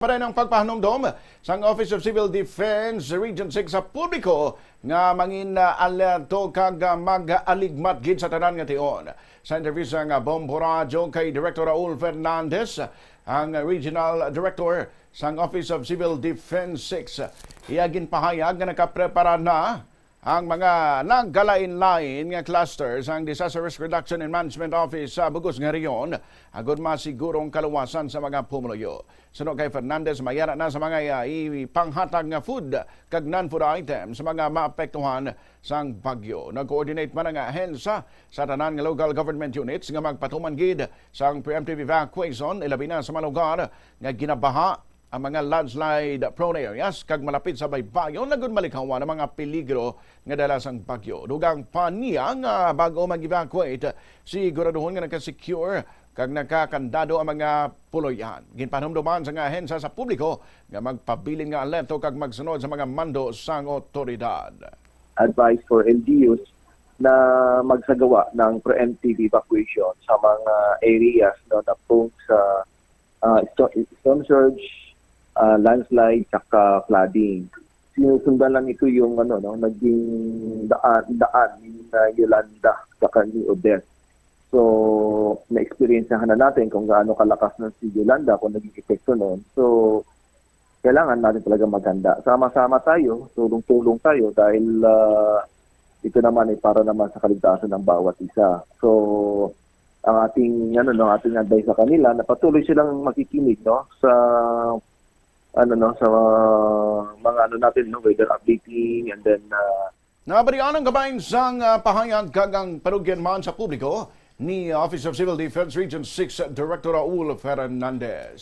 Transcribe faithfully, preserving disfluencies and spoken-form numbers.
Para ng pagpahanumdom sang Office of Civil Defense Region six sa publiko nga mangin, ah, alerto kag, ah, mag-aligmat gid sa tanan nga tion. Sa interview sang, ah, Bombo Radyo kay Director Raul Fernandez, ang Regional Director sang Office of Civil Defense six, iya ginpahayag nga nakaprepara na ang mga nagkalain-lain nga cluster sang Disaster Risk Reduction and Management Office sa bugos nga rehiyon, agud masiguro ang kaluwasan sa mga pumuluyo. Suno kay Fernandez, mayara na sa mga, ah, ipanghatag nga food kag non-food items sa mga maapektuhan sang bagyo. Nag-coordinate man ang ahensya sa tanan nga local government units nga magpatuman gid sang preemptive evacuation, ilabi na sa mga lugar nga ginabaha, ang mga landslide prone areas kag malapit sa baybayon, agud malikawan ang mga peligro nga dala sang bagyo. Dugang pa niya nga bago mag-evacuate, siguraduhon nga naka-secure kag nakakandado ang mga puloy-an. Ginpanumduman sa ahensya sa publiko nga magpabilin nga alerto kag magsunod sa mga mando sang otoridad. Advice for L G Us na magsagawa ng preemptive evacuation sa mga areas, no, na prone sa, ah, sto-, storm surge, ah, landslide, saka flooding. Sinusundan lang ito yung, ano, no, naging daan, daan ni, ah, Yolanda saka ni Odette. So, na-experiencehan na natin kung gaano kalakas ng si Yolanda kung naging epekto noon. So, kailangan natin talaga maghanda. Sama-sama tayo, tulong-tulong tayo dahil, ah, ito naman ay para naman sa kaligtasan ng bawat isa. So, ang ating, ano, no, ating advice sa kanila na patuloy silang makikinig, no, sa, ano, no, sa mga, ano natin, no, weather updating, and then, ah, Nabalian ang kabahin sang, ah, pahayag kag ang panugyan man sa publiko ni Office of Civil Defense Region six Director Raul Fernandez.